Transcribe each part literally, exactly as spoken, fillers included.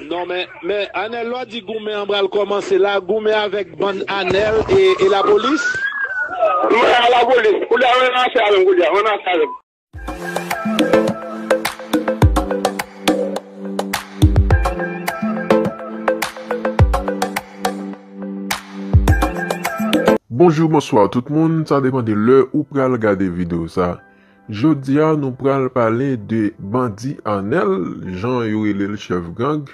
Non, men, men, Anèl, lè w di goumen an pral kòmanse la, goumen avèk bann Anèl e, e lapolis? Mwen a lapolis. Koulye a, mwen nan afè avè m, koulye a, mwen nan afè avè m. Bonjou, bonswa tout moun, sa depann de lè ou pral gade videyo sa. Jodi a, nou pral pale de bandi Anèl, jan yo rele l chèf gang.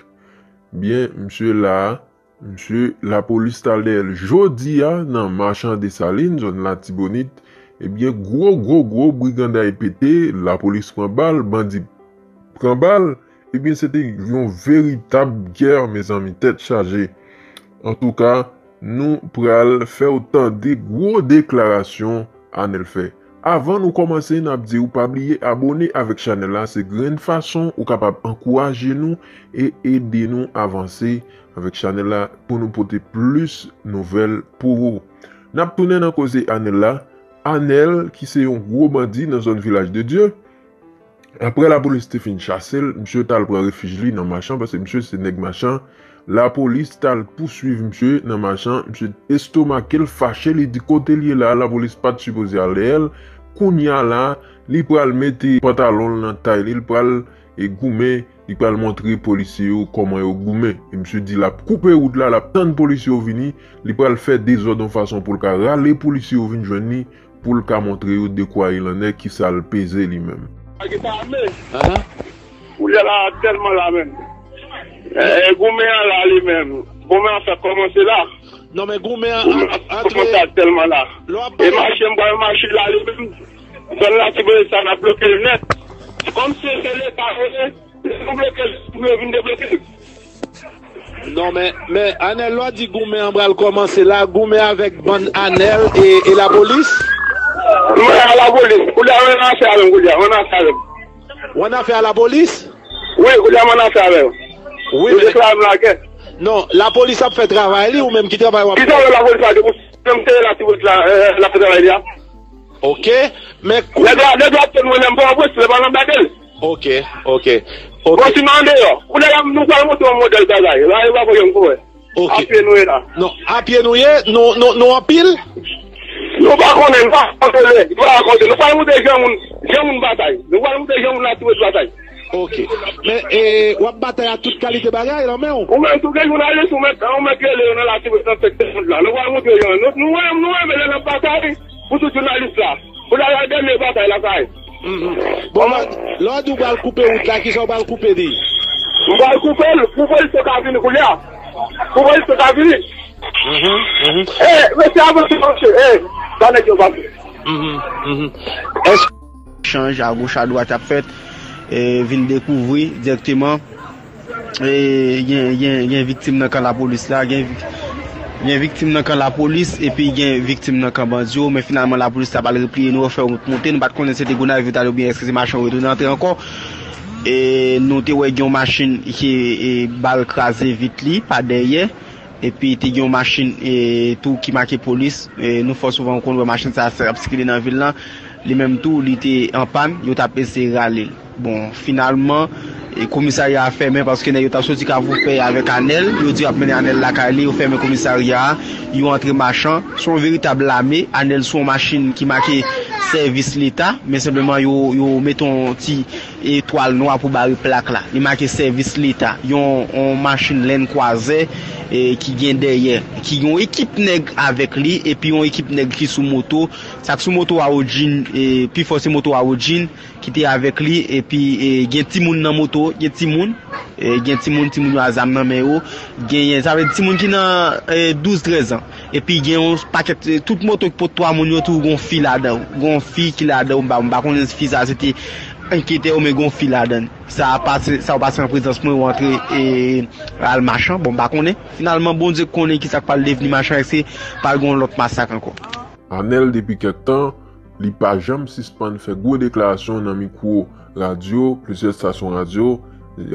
Byen, misye la, misye, lapolis t al dèyè l jodi a nan Machan Desalin, zòn Latibonit. Ebyen, gwo, gwo, gwo briganday pete, lapolis pran bal, bandi pran bal. Ebyen, se te yon veritab gè, mezanmi, tèt chaje. Antouka, nou pral fè w tande gwo deklarasyon Anèl fè. Avan nou kòmanse, n ap di w pa bliye abòne avèk chanèl la, se grenn fason ou kapab ankouraje nou e ede nou avanse avèk chanèl la pou nou pote plis nouvèl pou ou. N ap tounen nan koze Anèl la. Anèl, ki se yon gwo bandi nan zòn Vilaj de Dye, apre lapolis te fin chase l, misye t al pran refij li nan Machan, paske misye se nèg Machan. Lapolis t al pouswiv misye nan Machan, misye estomake l, fache, li di kote l ye la, lapolis pa t sipoze al dèyè l. Kounye a la, li pral mete pantalon l nan tay li, li pral e goumen, li pral montre polisye yo kòman yo goumen. E misye di l ap koupe wout la, l ap tann polisye yo vini, li pral fè dezòd yon fason pou l ka rale polisye yo vin jwenn li, pou l ka montre yo de quoi il en est, kisa l peze li menm. Nèg ki pa ame. Koulye a la tèlman la menm. E, goumen an la li menm. Goumen an fèk kòmanse la. Non, men goumen an antre. Tèlman la. Lè w ap E pale. Mache m pral mache la li menm. Zòn Latibonit sa n ap bloke l nèt. Kòmsi se Leta yo ye. Nou bloke l, nou vin debloke l. Non, men, men, Anèl, lè w di goumen an pral kòmanse la, goumen avèk bann Anèl e, e lapolis? Mwen a lapolis. Koulye a, mwen nan afè avè m, koulye a, mwen nan afè avè m. Ou an afè a lapolis? Wi, koulye a, mwen nan afè avè m. Wi, Yo men. Deklare m lagè. Non, lapolis ap fè travay li, ou menm ki travay w ap Ki sa wè lapolis la, depi m te la, ti wèt la, eh, l ap fè travay li a. Ok, men kou. Nèg la, nèg la ap tann mwen, lè m pa anpres, lè pa nan bagay. Ok, ok, Bon, ok. si nou andeyò, koulye a, nou pral montre yon modèl bagay. La, yo pa konn yon kourè. Ok. Apye nou ye la. Non, apye nou ye, nou, nou, nou anpil? Nou pa konnen, nou pa konnen, nou pa konnen. Nou pral montre jan moun, jan moun batay. Nou pral montre jan moun la ti wèt batay. Ok. Men, e, w ap batay ak tout kalite bagay nan men w? Ou menm tou gen jounalis, ou mèt, ou mèt rele yo nan la ti wèt nan sektè moun la. Nou pral montre yo. Nou, nou, nou renmen lè n ap batay pou tout jounalis la. Pou la, la dènye batay la, sa ye. Mhm. Bon, lè, lè w di w pral koupe wout la, kisa w pral koupe li? M pral koupe l, pou polis yo ka vini koulye a. Pou polis yo ka vini. Mhm, mhm, Eh, mesye, avanse, mesye. Eh, sa nèg yo pase. mhm, mhm. Èske chanj agoch adwat ap fèt, e, vin dekouvri dirèkteman, e, gen, gen, gen viktim nan kan lapolis la, gen, gen viktim nan kan lapolis, epi gen viktim nan kan bandi yo, men finalman lapolis la pral repliye, nou refè wout monte, nou pa t konnen si se te Gonayiv yo t ale oubyen èske se Machan yo retounen antre ankò. E, nou te wè gen yon machin ki, e, bal kraze vit li pa dèyè. Epi te gen yon machin, e, tou ki make polis. E, nou fò souvan konn wè machin sa a ap sikile nan vil lan. Li menm tou, li te an pàn, yo t ap eseye rale l. Bon, finalman, e, komisarya a fèmen paske nèg yo t ap soti Kafou Fèy avèk Anèl. Yo di y ap mennen Anèl lakay li, yo fèmen komisarya a, yo antre Machan. Se yon veritab lame, Anèl sou yon machin ki make sèvis Leta, men senpleman yo, yo mete yon ti e twal nwa pou bare plak la. Li make sèvis Leta. Yon, yon machin Land Cruiser, e, ki gen dèyè, ki gen yon ekip nèg avèk li, epi yon ekip nèg ki sou moto. Sa k sou moto a Rodjin, e, pifò se moto a Rodjin ki te avèk li, epi, e, gen timoun nan moto, gen timoun, e, gen timoun, timoun yo a zam nan men yo, genyen, sa vle di timoun ki nan, e, douz, trèz an. Epi gen yon pakèt, e, tout moto ki pot twa moun yo tou gon fi ladan. Gon fi ki ladan, m pa, m pa konnen fi sa se te enkyetè oubyen gon fi ladan. Sa a pase, sa yo pase an prezans mwen, yo antre, e, al Machan, bon, m pa konnen. Finalman, Bondye konnen kisa k pral devni Machan, èske pral gon lòt masak ankò. Anèl depi kèk tan, li pa janm sispann fè gwo deklarasyon nan mikwo radyo, plizyè estasyon radyo.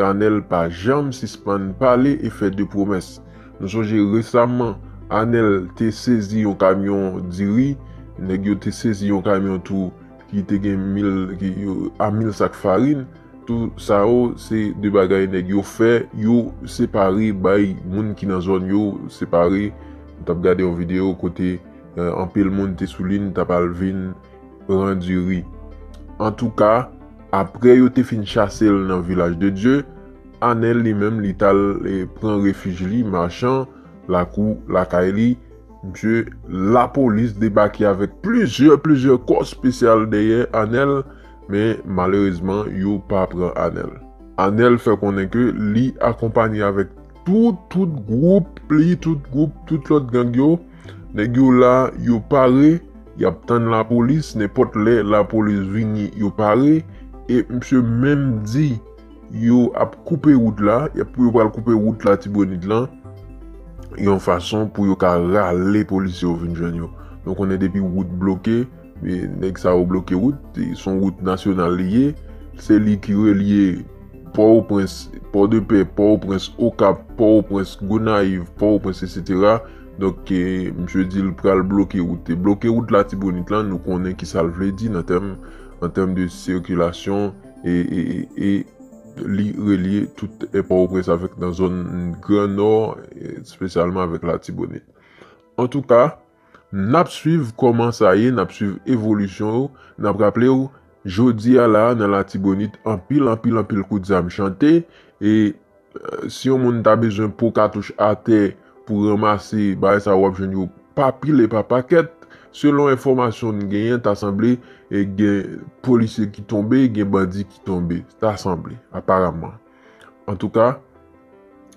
Anèl pa janm sispann pale e fè de pwomès. Nou sonje resaman, Anèl te sezi yon kamyon diri, nèg yo te sezi yon kamyon tou ki te gen mil, ki, yo, a mil sak farin. Tou sa yo, se de bagay nèg yo fè, yo separe, bay moun ki nan zòn yo separe. M t ap gade yon videyo kote, eh, anpil moun te sou li, li t ap al vin pran diri. Antouka, apre yo te fin chase l nan Vilaj de Dye, Anèl li menm, li t al, eh, pran refij li, machan, lakou lakay li. Misye, lapolis debake avèk plizyè, plizyè kò espesyal dèyè Anèl, men malerezman, yo pa pran Anèl. Anèl fè konnen ke li akonpanye avèk tout, tout gwoup li, tout gwoup, tout lòt gang yo. Nèg yo la, yo pare, y ap tann lapolis, nenpòt lè lapolis vini, yo pare. E misye menm di, yo ap koupe wout la, y ap, yo pral koupe wout Latibonit lan, yon fason pou yo ka rale polisye yo vin jwenn yo. Nou konnen depi wout bloke, e nèg sa yo bloke wout, e se yon wout nasyonal li ye, se li ki relye Pòtoprens, Pòdepè, Pòtoprens, Okap, Pòtoprens, Gonayiv, Pòtoprens, etsetera. Donk, e, misye di l pral bloke wout. E bloke wout Latibonit lan, nou konnen ki sa l vle di nan tèm, an tèm de sikilasyon, e, e, e, e li relye tout, e, Pòtoprens avèk nan zòn Gran Nò, e, espesyalman avèk Latibonit. Antouka, n ap swiv kòman sa ye, n ap swiv evolisyon yo, n ap raple w, jodi a la, nan Latibonit, anpil, anpil, anpil kout zam chante, e, eh, si yon moun ta bezwen po katouch atè pou ranmase bagay sa yo, w ap jwenn yo pa pile, pa pakèt. Selon enfòmasyon n genyen, ta sanble, eh, gen polisye ki tonbe, gen bandi ki tonbe. Ta sanble, aparaman. Antouka,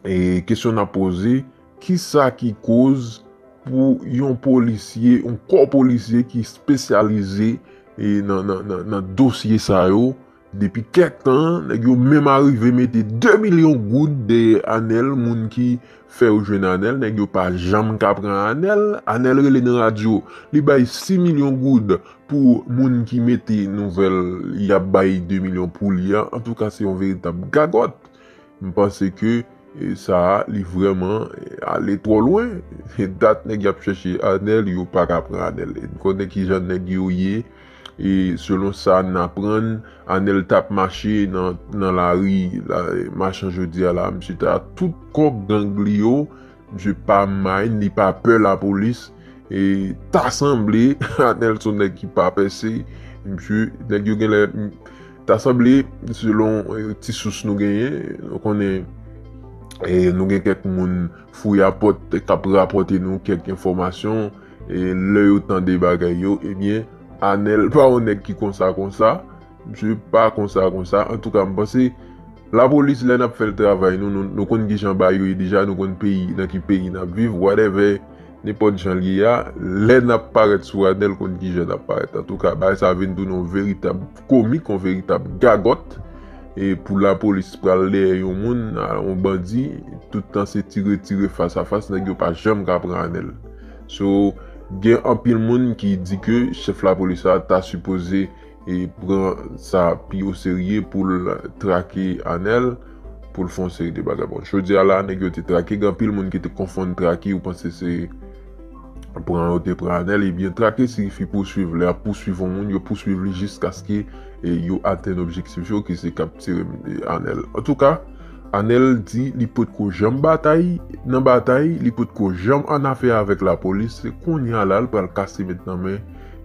eh, kesyon n ap poze, kisa ki koz pou yon polisye, yon kò polisye ki espesyalize, eh, nan, nan, nan, nan dosye sa yo, depi kèk tan, nèg yo menm arive mete de milyon goud dèyè Anèl, moun ki fè yo jwenn Anèl, nèg yo pa janm ka pran Anèl. Anèl rele nan radyo, li bay sis milyon goud pou moun ki mete nouvèl y ap bay de milyon pou li a. Antouka, se yon veritab gagòt. M panse ke, e, sa a, li vrèman, e, ale twò lwen. Dat nèg y ap chèche Anèl, yo pa ka pran Anèl. E n konnen kijan nèg yo ye. E selon sa n aprann, Anèl t ap mache nan, nan lari, la, machan jodi a la. Misye ta tout kò gang li yo. Misye pa mind, li pa pè lapolis. E ta sanble, Anèl se yon nèg ki pa pèse. Misye, nèg yo genlè, ta sanble, selon, e, ti sous nou genyen, nou konnen, e, nou gen kèk moun fouyapòt k ap rapòte nou kèk enfòmasyon, e, lè yo tande bagay yo, ebyen, Anèl pa yon nèg ki konsa, konsa. Misye pa konsa, konsa. Antouka, m panse, lapolis, lè n ap fè l travay nou, nou, nou konn kijan bagay yo ye deja, nou konn peyi, nan ki peyi n ap viv, whatever, nenpòt jan l ye a, lè n ap parèt sou Anèl, konn kijan n ap parèt. Antouka, bagay sa vin tounen yon veritab komik, yon veritab gagòt. E pou lapolis pral dèyè yon moun, a, yon bandi, tout tan se tire, tire fas a fas, nèg yo pa janm ka pran Anèl. So, gen anpil moun ki di ke chèf lapolis la ta sipoze e pran sa pi oserye pou l trake Anèl, pou l fè yon seri de bagay. Bon, jodi a la, nèg yo te trake, gen anpil moun ki te konfonn trake, yo panse se pran yo te pran Anèl, ebyen, trake siyifi pouswiv. Lè y ap pouswiv yon moun, yo pouswiv li jiskaske, e, yo atenn objektif yo, ki se kaptire, e, Anèl. Antouka, Anèl di li potko janm batay, nan batay, li potko janm annafè avèk lapolis, se kounye a la l pral kase met nan men,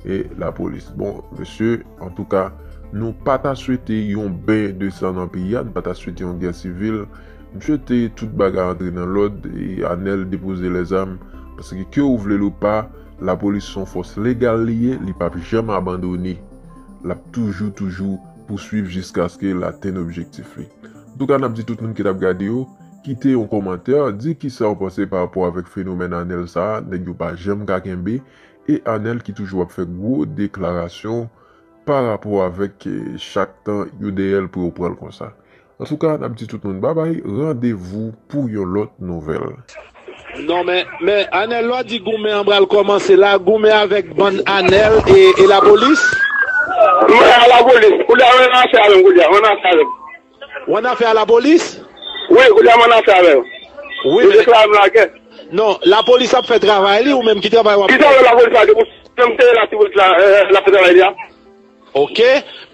e, lapolis. Bon, mesye, antouka, nou pa ta swete yon ben de san nan peyi a, nou pa ta swete yon gè sivil. M swete tout bagay antre nan lòd, e, Anèl depoze lèzam, paske ke ou vle l ou pa, lapolis se yon fòs legal li ye, li p ap janm abandone. L ap toujou, toujou pouswiv jiskaske l atenn objektif li. Antouka, n ap di tout moun ki t ap gade yo, kite yon kòmantè, di kisa w panse pa rapò avèk fenomèn Anèl sa a, nèg yo pa janm ka kenbe, e Anèl ki toujou ap fè gwo deklarasyon pa rapò avèk, eh, chak tan yo dèyè l pou yo pran l konsa. Antouka, n ap di tout moun babay, randevou pou yon lòt nouvèl. Non, men, men Anèl lò di goumen an pral kòmanse la, goumen avèk bann Anèl e, e lapolis. Mwen a lapolis, koulye a mwen nan afè avè m, koulye a mwen nan afè avè m. Ou annafè a lapolis? Wi, koulye a mwen nan afè avè yo. Wi, yo men deklare m lagè. Non, lapolis ap fè travay li, ou menm ki travay w ap fè? Ki travay lapolis la, depi menm se la ti wout la, eh, l ap fè travay li a. Ok.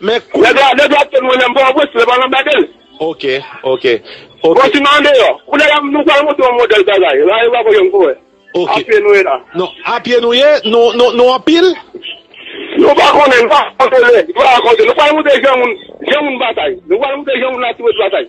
Men kou... Nèg la, nèg la ap tann mwen lè m pran prens, lè pa nan bagay. Ok, ok. Ok. Bon, si nou andeyò, kounye a la nou pral montre yon modèl bagay. La, yo pa konn yon kourè. Ok. Apye nou ye la. Non, apye nou ye, nou, nou, nou anpil? Nou pa konnen, nou pa konnen, nou pa konnen. Nou pral montre jan moun, jan moun batay. Nou pral montre jan moun la tou batay.